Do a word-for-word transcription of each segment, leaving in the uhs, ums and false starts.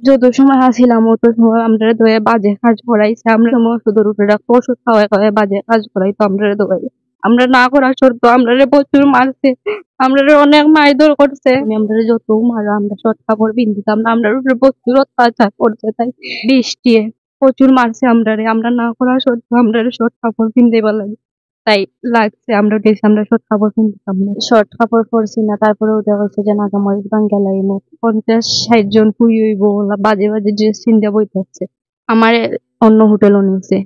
যত সময় আছিলাম, অত সময় আমরারে ধইয়া বাজে কাজ করাইছে। আমরা সময় ওষুধর উপরে রাখতো, ওষুধ খাওয়াই খাওয়াই বাজে কাজ করাইতো আমরারে ধইয়া। আমরা না করার শর্ত আমরারে প্রচুর মারছে, আমরারে অনেক মারধর করছে। আমি আমরারে যত মারো, আমরা শর্ট কাপড় পিন্দিতাম না, আমরার উপরে প্রচুর অত্যাচার করছে। তাই বৃষ্টিয়ে প্রচুর মারছে আমরারে। আমরা না করার শর্ত আমরারে শর্ট কাপড় পিন্দাইবার লাগে, তাই লাগছে। আমরা উঠেছি, আমরা শর্ট কাপড় পিন্দিতাম না, শর্ট কাপড় পরছি না। তারপরে উঠে কইছে যে নাগা মরিচ ভাঙ্গা লাগাইমু, পঞ্চাশ ষাট জন পুড়ি অইবো, ওলা বাজে বাজে ড্রেস পিন্দিয়া বই থাকছে। আমারে অন্য হোটেলও নিছে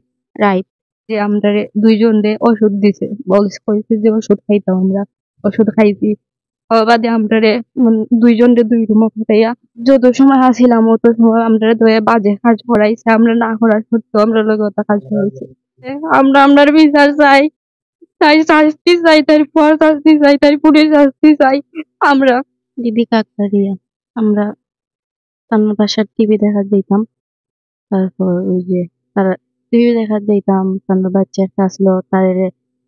রাইত, যে আমরারে দুইজনরে ওষুধ দিছে, বলছে, কইছে যে ওষুধ খাইতাম আমরা, ওষুধ খাইছি। ওর বাদে আমরারে, উম, দুইজনরে দুই রুমো পাঠাইয়া যত সময় আছিলাম, অত সময় আমরারে ধইয়া বাজে কাজ করাইছে। আমরা না করার শর্ত আমরার লগে অতা কাজ করাইছে। আমরা, আমরার বিচার চাই, তাই শাস্তি চাই, তাই ফুয়ার শাস্তি চাই, তাই পুড়ির শাস্তি চাই। আমরা দিদি কাকতারিয়া, আমরা তার বাসার টিভি দেখা যাইতাম। তারপর ওই যে তারা টিভি দেখা যাইতাম, তার বাচ্চা একটা আসলো, তারে,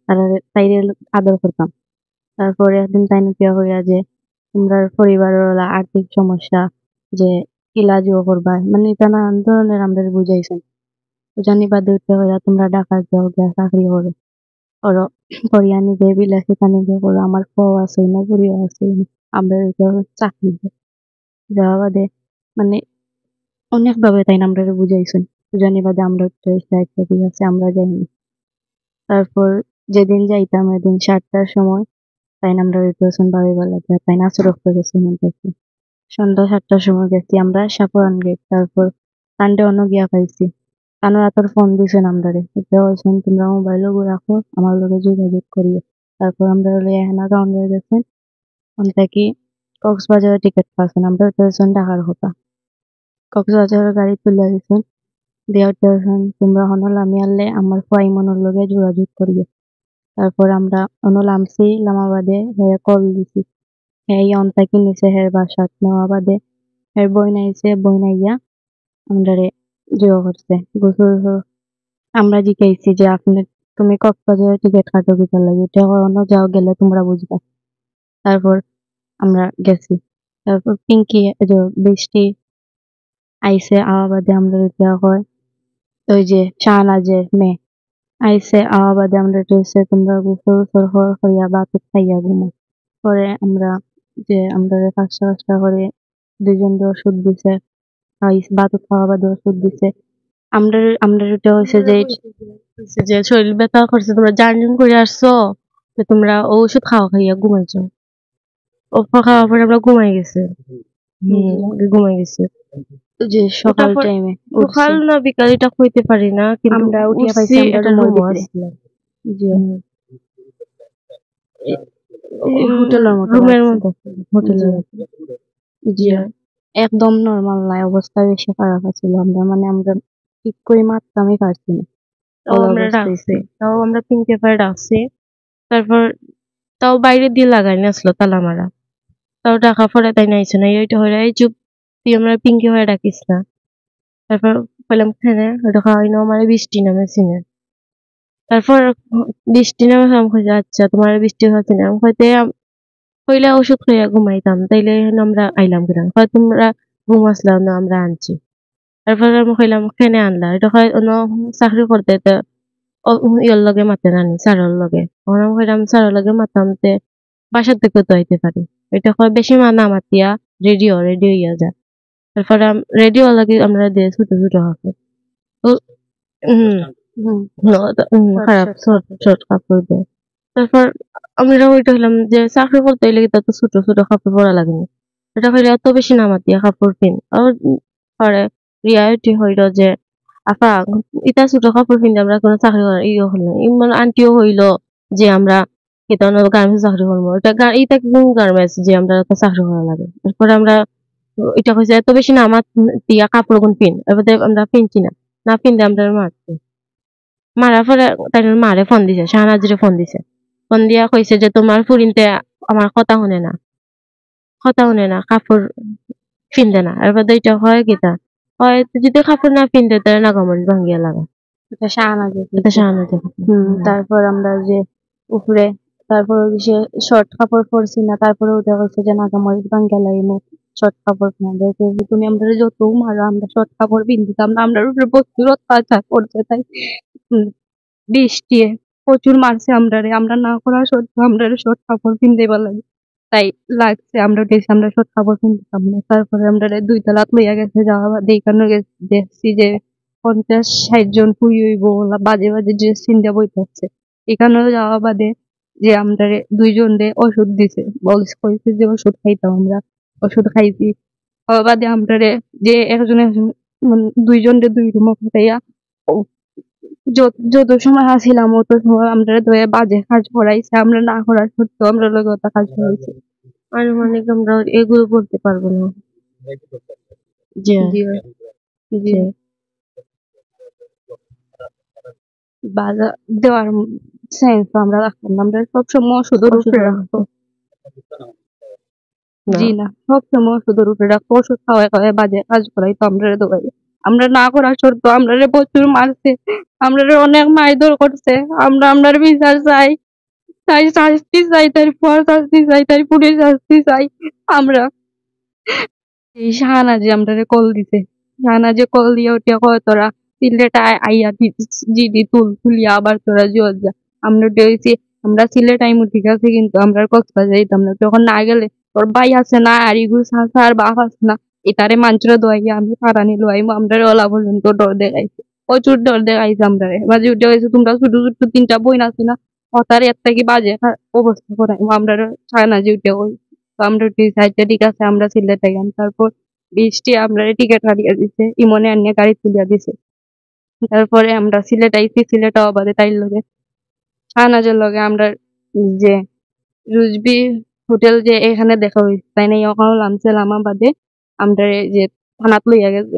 তারে, তাইরে আদর করতাম। তারপর একদিন তাইন কিয়া কইরা যে তোমরার পরিবারর ওলা আর্থিক সমস্যা, যে ইলাজও করবা, মানে, এটা নানান ধরনের আমরারে বুঝাইছইন। বুঝানি বাদে উঠে কইরা, "তোমরা ঢাকা যাও, গিয়া চাকরি করো, করো, করিয়া নিজে বিলাসিতা নিজে করো, আমার ফুয়াও আছে না, বুড়িও আছে, আমরা এটা চাকরি দেই।" যাওয়া বাদে, মানে, অনেকভাবে তাইন আমরারে বুঝাইছইন। বুঝানি বাদে আমরা উঠে কইছি, "আচ্ছা, ঠিক আছে, আমরা যাইমু।" তারপর যেদিন যাইতাম, ওই দিন সাতটার সময় তাইন আমরারে কইছইন বাড়ি বালা গিয়া, তাইন আসর অক্ত গেছইন। সন্ধ্যা সাতটার সময় গেছি আমরা সাপুরান গেট, তারপর তানরে অনো গিয়া পাইছি। তানর আতর ফোন দিছইন আমরারে, এটা কইছইন, "তোমরা মোবাইল ওগু রাখো, আমার লগে যোগাযোগ করিও।" তারপর আমরারে লইয়া হেনা কাউন্টারে গেছইন, অন থাকি কক্সবাজারর টিকিট কাটছইন, আমরারে উঠাইছইন ঢাকার কথা। কক্সবাজারর গাড়ি তুলিয়া দিছইন, দিয়া উঠাইছইন, "তোমরা হনো লামি আরলে আমার ফুয়া ইমনর লগে যোগাযোগ করিও।" তারপর আমরা অনো লামছি, লামা বাদে হেরে কল দিছি। হে অন থাকি নিছে, হের বাসাত নেওয়া বাদে হের বইন আইছে, বইন আইয়া আমরারে জোর করছে। গোসল হ-, আমরা জিকাইছি যে, "আপনি, তুমি কক্সবাজারর টিকিট কাটো কিতার লাগি? এটা অনো যাও, গেলে তোমরা বুঝবা।" তারপর আমরা গেছি। তারপর পিঙ্কি, এই যে বৃষ্টি আইছে, আওয়া বাদে আমরারে উঠিয়া কয়, ওই যে শাহনাজের মেয়ে আইছে, আওয়া বাদে আমরারে কইছে, "তোমরা গোসল গোসল কর, করিয়া ভাত খাইয়া ঘুমাও।" পরে আমরা যে, আমরারে পাঁচটা পাঁচটা করে দুইজনরে ওষুধ দিছে, খাইছ-, ভাত খাওয়া বাদে ওষুধ দিছে। আমরার, আমরার এটা হইছে যে, হইছে যে শরীর ব্যথা করছে, তোমরা journey করে আসছো, তো তোমরা ঔষধ খাওয়া খাইয়া ঘুমাই যাও। ঔষধ খাওয়ার পরে আমরা ঘুমাই গেছি। হুম, ঘুমাই গেছি। যে সকাল তারপর টাইমে সকাল না বিকাল এটা কইতে পারি না, কিন্তু আমরা উঠিয়া পাইছি উঠছি, আমরা একটা রুমর রুমও ভিতরে। আসছিলাম। জি। হুম। এই, এই হোটেলর মতো রুমের লাগছে। মতো, হোটেলের জি। মতো। জি। একদম নরমাল নাই, অবস্থা বেশি খারাপ আছিল। আমরা, মানে, আমরা ঠিক করে মারতামই পারছি না। তাও অবলা আমরা অবস্থা রাখছি, হইছে। তাও আমরা পিঙ্কি আপারে ডাকছি। তারপর তাও বাইরে দিয়া লাগাই না আসলো তালা মারা। তাও ডাকা পরে তাইন আইছে না, এইটা হইরা, "এই চুপ, তুই আমরা পিঙ্কি আপারে ডাকিস না।" তারপর কইলাম, "কেনে?" ওটা খাওয়াই না, আমার বৃষ্টি নামে চিনে। তারপর বৃষ্টি নামে আমি কইছি, "আচ্ছা, তোমার বৃষ্টি হচ্ছে না।" আমি কইতে আম-, কইলে ওষুধ খাইয়া ঘুমাইতাম, তাইলে এখন আমরা আইলাম কিনা? কয়, "তোমরা ঘুম আসলাম না, আমরা আনছি।" তারপর আমি কইলাম, "কেনে আনলা?" এটা কয়, "অনো চাকরি করতে, তো ও, ও, ইয়র লগে মাতে নানি, স্যারর লগে।" তখন আমি কইলাম, "স্যারর লগে মাতাম তে বাসা থেকে তো আইতে পারি।" এটা কয়, "বেশি মা না মাতিয়া রেডি হ, রেডি হইয়া যা।" তারপরে আম-, রেডি হওয়ার লাগি আমরা দে ছোট ছোট কাপড়। তো, হুম, হুম। ন-, তো, হুম, শর্ট, খারাপ, শর্ট শর্ট, কাপড়। শর্ট কাপড় দে। তারপর আমরা ওইটা হইলাম যে চাকরি করতে হইলে কি তো ছোট ছোট কাপড় পরা লাগে না। এটা হইলে অত বেশি না মাতিয়া কাপড় পিন। আর পরে রিয়ালিটি হইল যে, "আপা, ইতা ছোট কাপড় পিনতে আমরা কোনো চাকরি করার ইয়ে হইল না।" ইমন আন্টিও হইল যে, "আমরা এটা অন্য গার্মেন্টস চাকরি করবো।" এটা গা-, এটা কোন গার্মেন্টস যে আমরা একটা চাকরি করা লাগে? এরপরে আমরা, এটা কইছে, "এত বেশি না আমার দিয়া কাপড় গুন পিন।" এবার আমরা পিনছি না, না পিনতে আমরা মারছি। মারার পরে তাই মারে ফোন দিছে, শাহনাজরে ফোন দিছে। ফোন দিয়া কইছে যে, "তোমার ফুরিন্তে আমার কথা শুনে না।" কথা শুনে না, কাপড় পিনতে না। এরপর দুইটা হয় কিতা? হয়, "তুই যদি কাপড় না পিনতে, তাহলে না গমন ভাঙ্গিয়া লাগা।" এটা শাহনাজে এটা শাহনাজে। হুম, তারপর আমরা যে উপরে, তারপর ওই যে শর্ট কাপড় পরছি না, তারপরে ওটা কইছে যে নাগা মরিচ ভাঙ্গিয়া লাগাইমু। শর্ট কাপড় পিন্দাইছে। তুমি আমরারে যত মারো, আমরা শর্ট কাপড় পিন্দিতাম না, আমরার উপরে প্রচুর অত্যাচার করছে। তাই, উম, বৃষ্টি প্রচুর মারছে আমরারে, আমরা না করা সত্ত্বেও আমরারে শর্ট কাপড় পিন্দাইবার লাগে। তাই লাগছে, আমরা উঠেছি, আমরা শর্ট কাপড় পিন্দিতাম না। তারপরে আমরারে দুই তলাত লইয়া গেছে, যাওয়া বাদে এখানে গেছে, দেখছি যে পঞ্চাশ ষাট জন পুড়ি অইবো, ওলা বাজে বাজে ড্রেস পিন্দা বইতাছে। এখানেও যাওয়া বাদে যে আমরারে দুইজনরে ওষুধ দিছে, বলছে, কইছে যে ওষুধ খাইতাম আমরা, ওষুধ খাইছি। খাওয়া বাদে আমরারে যে একজন একজন, মানে, দুইজনরে দুই রুমো পাঠাইয়া ও যত, যত সময় আছিলাম, অত সময় আমরারে ধরে বাজে কাজ করাইছে, আমরা না করার সত্ত্বেও আমরার লগে অত কাজ করাইছে। আনুমানিক আমরা এগুলো বলতে পারবো না। জি। জি। জি। বাধা দেওয়ার সেন্স তো আমরা রাখতাম না, আমরা সবসময় ওষুধের উপরে রাখতো। না। জি না, সবসময় ওষুধের উপরে রাখতো, ওষুধ খাওয়াই খাওয়াই বাজে কাজ করাইতো আমরারে দৌড়াই। আমরা না করার শর্ত আমরারে প্রচুর মারছে, আমরারে অনেক মারধর করছে। আমরা আমরার বিচার চাই, তাই শাস্তি চাই, তাই পুয়ার শাস্তি চাই, তাই পুলিশ শাস্তি চাই। আমরা এই শাহনাজে আমরারে কল দিছে, শাহনাজে কল দিয়া উঠিয়া কয়, "তোরা সিলেট আয়, আইয়া দি-, জিডি তুল, তুলিয়া আবার তোরা জিয়ত যা।" আমরা উঠে হইছি, আমরা সিলেট আইমু ঠিক আছে, কিন্তু আমরা কক্সবাজার যাইতাম না। তখন না গেলে তোর ভাই আছে না, আর ইগুর চাচা আর বাপ আছে না, ইতারে মানষরে দোয়াইয়া আমি পারানি লইমু, আমরারে ওলা পর্যন্ত ডর দেখাইছে, প্রচুর ডর দেখাইছে আমরারে। মাঝে উঠে হইছে, "তোমরা ছোট ছোট তিনটা বইন আছে না, অতারে এর থাকি বাজে খা-, অবস্থা করাইমু।" আমরারে শাহনাজে উঠে কই, তো আমরা উঠে চাইতে ঠিক আছে, আমরা সিলেট গেলাম। তারপর বৃষ্টি আমরারে টিকিট কাটিয়া দিছে, ইমনে আনিয়া গাড়ি তুলিয়া দিছে। তারপরে আমরা সিলেট আইছি, সিলেট আওয়া বাদে তাইর লগে, শাহনাজের লগে আমরা যে রুজবি হোটেল যে এখানে দেখা হইছে, তাই নাই ওখানে লামছে, লামা বাদে আমরা যে থানাত লইয়া গেছে,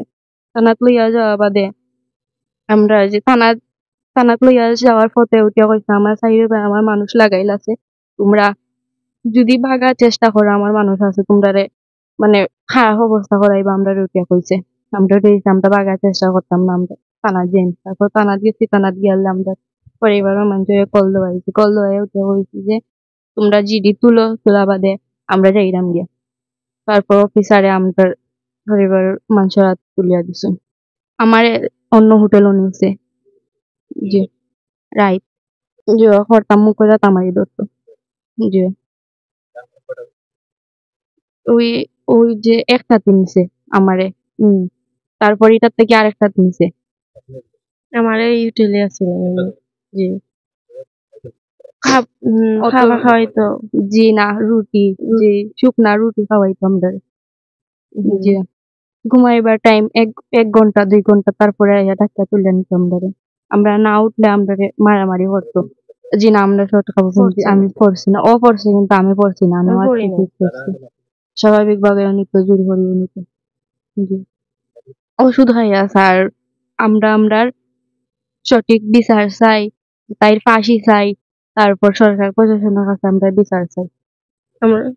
থানাত লইয়া যাওয়া বাদে আমরা যে থানাত, থানাত লইয়া যাওয়ার পথে উঠিয়া কইছে, "আমার সাইডে আমার মানুষ লাগাইল আছে, তোমরা যদি ভাগার চেষ্টা করো, আমার মানুষ আছে, তোমরারে মানে খারাপ অবস্থা করাইবা।" আমরা উঠিয়া কইছে, আমরা উঠে গেছি, আমরা ভাগার চেষ্টা করতাম না, আমরা থানাত যাই। তারপর থানাত গেছি, থানাত গিয়া আমরা পরিবারের মানুষরে কল দেওয়াইছি, কল দেওয়াই উঠে কইছি যে, "তোমরা জিডি তুলো, তোলা বাদে আমরা যাইরাম গিয়া।" তারপর অফিসারে আমরা পরিবারের মানুষের হাত তুলিয়া দিছে। আমারে অন্য হোটেলও নিছে। জি, রাইট। জি, করতাম মুখ করে তামারি ধরতো। জি। ওই, ওই যে একটা নিছে আমারে। হুম। তারপর এটার থেকে আরেকটা নিছে। আমারে এই হোটেলে আছে। জি। খাব-, হুম, অত খাবার খাওয়াইতো। জি না, রুটি, রুটি। জি, শুকনা রুটি খাওয়াইতো আমরা। হুম। জি। ঘুমাইবার টাইম এক, এক ঘন্টা, দুই ঘন্টা, তারপরে আইয়া ডাকিয়া তুলে নিত আমরারে। আমরা না উঠলে আমরারে মারামারি করতো। জি না, আমরা শর্ট কাপড় পিনছি, পরছি না। আমি পরছি না, ও পরছে কিন্তু আমি আমি আমার পরি নাই। পিস করছি। স্বাভাবিকভাবে উনি তো জোর করি উনি তো। জি। ওষুধ খাইয়া স্যার, আমরা, আমরার সঠিক বিচার চাই, তাইর ফাঁসি চাই, তারপর সরকার প্রশাসনের কাছে আমরা বিচার চাই। আমরা,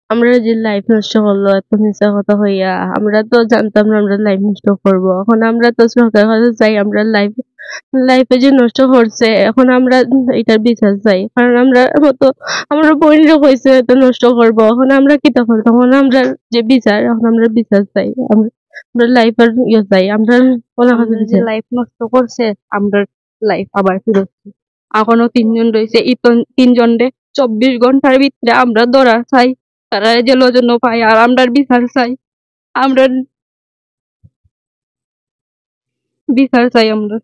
আমরা যে লাইফ নষ্ট করলো, এত মিছা কথা হইয়া, আমরা তো জানতাম না আমরা লাইফ নষ্ট করব। এখন আমরা তো সরকার কাছে চাই, আমরা লাইফ, লাইফে যে নষ্ট করছে, এখন আমরা এটার বিচার চাই। কারণ আমরা তো, আমরা বইনরে কইছে এত নষ্ট করব, এখন আমরা কিতা করতাম? এখন আমরা যে বিচার, এখন আমরা বিচার চাই, আমরা, আমরা লাইফের ইয়ে চাই, আমরা ওনার কাছে আমরা যে বিচার। লাইফ নষ্ট করছে, আমরা লাইফ আবার ফিরত চাই। এখনো তিনজন রইছে, এই তন-, তিনজনরে চব্বিশ ঘন্টার ভিতরে আমরা ধরার চাই, তারা জেলও জন্য পাই, আর আমরার বিচার চাই, আমরা বিচার চাই আমরা।